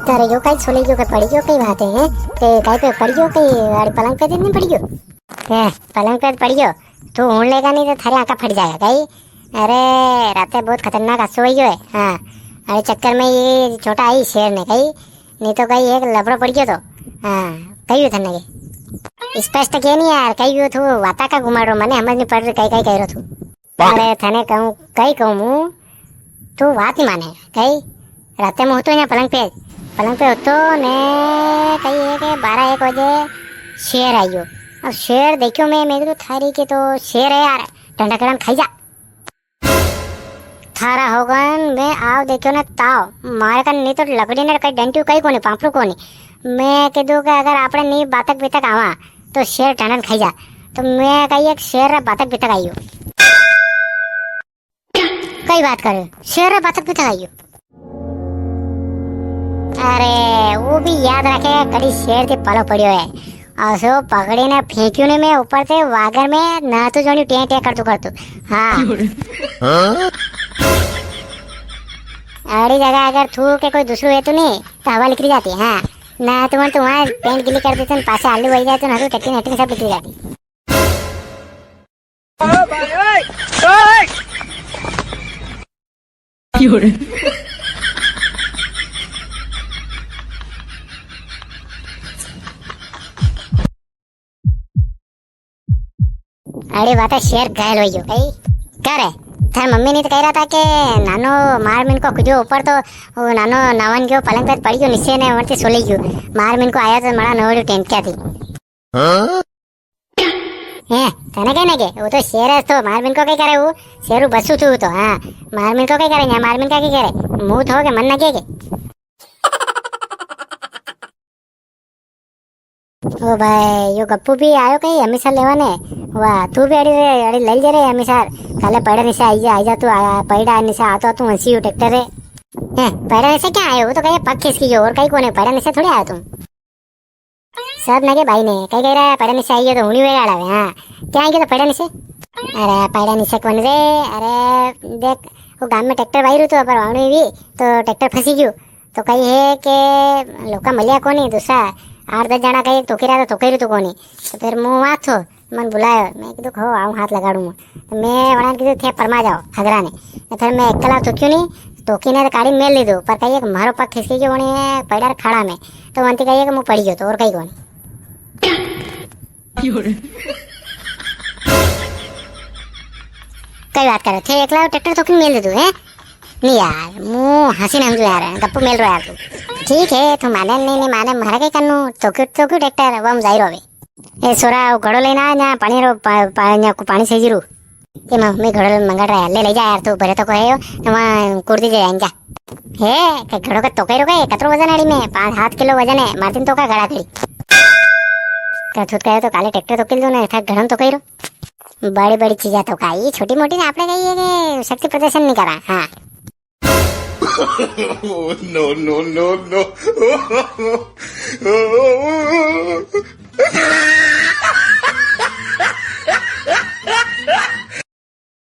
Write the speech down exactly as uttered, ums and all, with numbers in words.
अरे यो कई छोले यो के पड़ी गयो, कई बात है, हैं? ते कई पे पड़ी गयो, कई अरे पलंग पे तो नी पड़ी गयो? ए, पलंग पे पड़ी गयो, तू हुण लेगा नी तो थारे आंखा फट जाएगा, कई? अरे, राते बहुत खतरनाक हादसो हुई गयो है, हाँ। अरे चक्कर में ये छोटा आई शेर ने, कई? नी तो कई एक लफड़ो पड़ी गयो तो, हाँ, कई हुई थने के? स्पष्ट के नी यार, कई हुई तू वाता का घुमाड़ो, मने समझ नी पड़ रही, कई, कई कह रहो तू। अरे, थने कहूँ, कई कहूँ मु, तू बात ही माने, कई? राते में होतो यहाँ पलंग पे, पलंग पे होतो ने कई है के बारह एक बजे शेर आयो। अब शेर देखियो मैं, मैं तो थारी के तो शेर है यार, डंडा कड़न खाई जा। थारा होगन, मैं आव देखियो ने ताव, मारे कन नी तो लकड़ी ने कई डंटी कई कोनी, पापड़ू कोनी। मैं कीधु के अगर आपणे नी बातक बितक आवा, तो शेर टंडन खाई जा। तो मैं कही एक शेर रा बातक बितक आयो। कई बात करे, शेर रे बातक भी तो आयो। अरे, वो भी याद रखे, कड़ी शेर ते पालो पड़ियो है। असो पकड़ी ने फेंक्यो ने मैं ऊपर ते वागर में, ना तो जोनी टें टें करतू करतू। हाँ। अड़ी जगह अगर थू के कोई दूसरो है तो नी, तो हवा निकली जाती, हाँ। ना तो मन तो वहाँ पेंट गिली कर देते, पासे आलू वही जाते, ना तो टट्टी नट्टी सब निकली जाती। अरे वाता शेर घायल हो गयो। ए, क्या रे? थार मम्मी ने तो कह रहा था कि नानो मार मिन को खुजो ऊपर तो वो नानो नावन गयो पलंग पे पड़ गयो नीचे ने वरती सोली गयो। मार मिन को आया तो मड़ा नोड़ी टेंट क्या थी। हाँ? ए, तने कई नगे? वो तो शेर है तो मारमिन को कई करे वो? शेरू बसू तू तो, हाँ। मारमिन को कई करे? यहाँ मारमिन का कई करे? मुंह तो के मन नगे के? ओ भाई, यो गप्पू भी आयो कई हमेशा लेवा ने? वाह, तू भी अड़ी रे, अड़ी ले जे रे हमेशा। काले पड़े निशा आई जा, आई जा तू, आ, पड़ा निशा आ तो तू हंसी ट्रैक्टर रे। हैं, पड़ा निशा क्या आयो? वो तो कहे पग खिसकी जो, और कई कोने, पड़ा निशा थोड़ी आयो तू। सब नगे भाई ने, कई कह रहा है, पड़ा निशा आई है तो हुणी वे आला है, हाँ। क्या आई के तो पड़ा निशा? अरे, पड़ा निशा कौन रे? अरे, देख, वो गांव में ट्रैक्टर वाई रू तो, पर वावणी भी, तो ट्रैक्टर फंसी गयो। तो कई है के लोका मलिया कोनी, दूसरा आठ दस जना कई तोकी रहा तो तोकी रू तो कोनी। तो फिर मु वहाँ थो, मन बुलायो, मैं कीधु, "हो, आऊँ हाथ लगाड़ू।" तो मैं वणा ने कीधु, "थे परमा जाओ, हगरा ने।" तो फिर मैं एकला तोक्यो नी, तोकी ने तो काड़ी मेल लीधो, पर कई एक म्हारो पग खिसकी गयो वणी पड़ार खाड़ा में, तो वंती कई एक मु पड़ी गयो, तो और कई कोनी। कई बात करे, थे एकला ट्रैक्टर तोकी मेल लीधो, हैं? नी यार, मु हंसी ने हमजू यार, गप्पू मेल रो यार तू। ठीक है, तू माने नी, नी माने, म्हारा कई करनू, तोक्यो, तोक्यो ट्रैक्टर, वो हम जाई रो अबे। ए सोरा, वो घड़ो लेना आ, ना पानी रो, पा-, पा-, ना को पानी सही रू। ए माँ, मैं घड़ो मंगा रहा है, ले, ले जा यार, तू भरे तो को है यो, तो वहाँ कुर्दी दे आएंगे। हे, के घड़ो के तोके रो के, कतरो वजन आड़ी में, पाँच सात किलो वजन है, मारतीन तो का घड़ा खड़ी। का छूत का है तो काले ट्रैक्टर तो किल दो ना, था घड़न तो कई रो। बड़ी बड़ी चीजा तो का, ये छोटी मोटी ने आपने कही है कि शक्ति प्रदर्शन नहीं करा, हाँ। Oh, no, no, no, no।